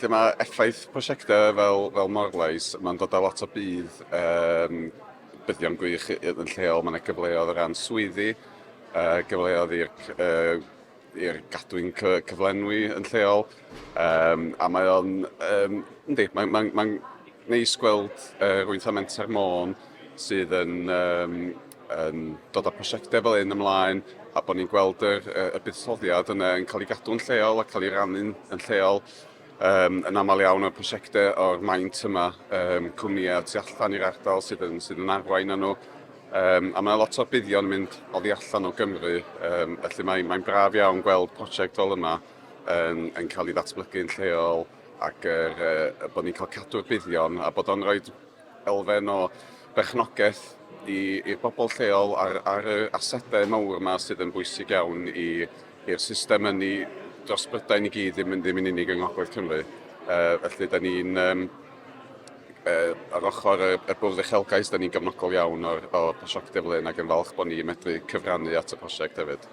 Felly mae effaith prosiectau fel, fel Morlais, mae'n dod â lot o budd, um, buddion gwych yn lleol, mae yna gyfleoedd o ran swyddi, gyfleoedd i'r uh, i'r gadwyn cyflenwi yn lleol, um, a mae o'n, um, yndi, mae'n mae, mae neis gweld rhywun fatha Menter Môn sydd yn, um, yn dod â prosiectau fel un ymlaen, a bod ni'n gweld yr, y buddsoddiad yna yn cael ei gadw'n lleol a cael ei rannu'n yn lleol. Um, yn aml iawn o'r prosiectau o'r maint yma, um, cwmnïau tu allan i'r ardal sydd yn, sydd yn arwain â nhw. Um, a mae lot o'r buddion yn mynd oddi allan o Gymru, um, felly mae'n mae braf iawn gweld prosiect fel yma yn, yn cael ei ddatblygu'n lleol ac er, uh, bod ni'n cael cadw'r buddion a bod o'n rhoi elfen o berchnogaeth i'r bobl lleol ar, ar y asedau mawr yma sydd yn bwysig iawn i'r system ynni dros Brydain i gyd, ddim, ddim yn unig yng Ngogledd Cymru. Felly, da ni'n um, ar ochr y, y Bwrdd Uchelgais, da ni'n gefnogol iawn o'r, o'r prosiect fel hyn ac yn falch bod ni'n medru cyfrannu at y prosiect hefyd.